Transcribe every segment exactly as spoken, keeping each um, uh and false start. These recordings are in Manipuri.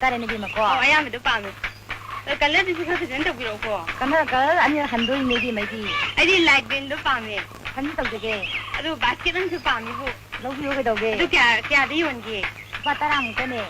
ꯇꯥꯔꯦꯅꯦ, ꯏꯕꯦꯝꯃꯀꯣ꯫ ꯑꯣ, ꯑꯌꯥꯝꯕꯗꯣ ꯄꯥꯝꯃꯦ꯫ ꯑꯗꯣ colourꯗꯨꯁꯨ ꯈꯔ ꯐꯖꯅ ꯇꯧꯕꯤꯔꯛꯎꯀꯣ꯫ Colour, colour ꯑꯅꯤꯔꯛ ꯍꯟꯗꯣꯏꯅꯦ, ꯏꯕꯦꯝꯃ, ꯑꯩꯗꯤ꯫ ꯑꯩꯗꯤ light greenꯗꯣ ꯄꯥꯝꯃꯦ꯫ ꯐꯅꯤ, ꯇꯧꯖꯒꯦ꯫ ꯑꯗꯨ basket ꯑꯃꯁꯨ ꯄꯥꯝꯃꯤꯕꯨ꯫ ꯂꯧꯕꯤꯌꯨ, ꯀꯩꯗꯧꯒꯦ? ꯑꯗꯨ ꯀꯌꯥ, ꯀꯌꯥꯗ ꯌꯣꯟꯒꯦ? ꯂꯨꯄꯥ ꯇꯔꯥꯃꯨꯛꯇꯅꯦ꯫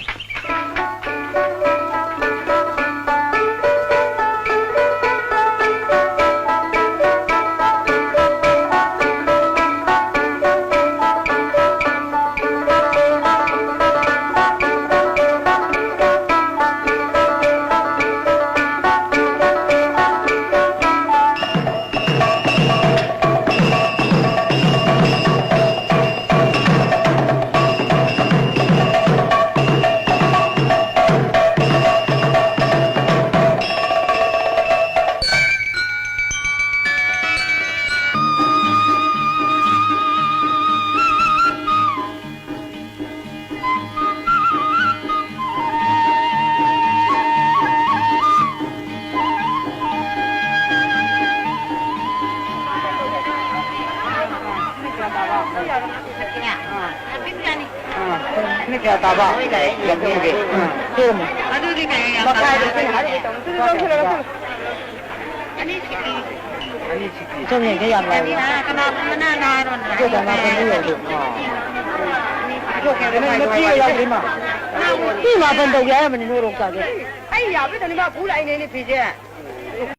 ꯑꯥ, ꯁꯤꯅ ꯀꯌꯥ ꯇꯥꯕ? ꯌꯥꯡꯈꯩꯒꯤ꯫ ꯑꯥ, ꯁꯦꯝꯃꯣ꯫ ꯑꯗꯨꯗꯤ ꯀꯩꯅꯣ ꯌꯥꯝ ꯃꯈꯥꯏꯗꯣ ꯇꯥꯔꯦ꯫ ꯑꯩꯈꯣꯏꯅ ꯍꯥꯏꯔꯤꯁꯦ ꯇꯧ-, ꯁꯤꯗ ꯂꯧꯁꯤꯜꯂꯣ, ꯂꯧꯁꯤꯜꯂꯣ꯫ ꯑꯅꯤ ꯁꯤꯛꯄꯤ꯫ ꯆꯪꯉꯦ, ꯌꯥꯝ ꯂꯥꯎꯋꯦ꯫ ꯀꯅꯥ, ꯀꯅꯥ, ꯀꯅꯥ ꯍꯥꯏꯔꯣꯅꯦ? ꯑꯩꯈꯣꯏ ꯀꯅꯥ ꯀꯅꯥ ꯌꯧꯗꯦ? ꯑꯥ꯫ ꯅꯪ ꯅꯨꯄꯤꯒ ꯌꯥꯎꯗ꯭ꯔꯤ ꯃꯥ? ꯃꯤ ꯃꯥꯄꯟ ꯇꯧꯒꯦ ꯍꯥꯏꯔꯝꯕꯅꯤ ꯅꯣꯏ ꯔꯣꯛ ꯆꯥꯒꯦ꯫ ꯑꯩ ꯌꯥꯕꯩꯗꯅꯤ ꯃꯥ ꯄꯨ ꯂꯥꯛꯏꯅꯦ ꯑꯩꯅ ꯐꯤꯁꯦ꯫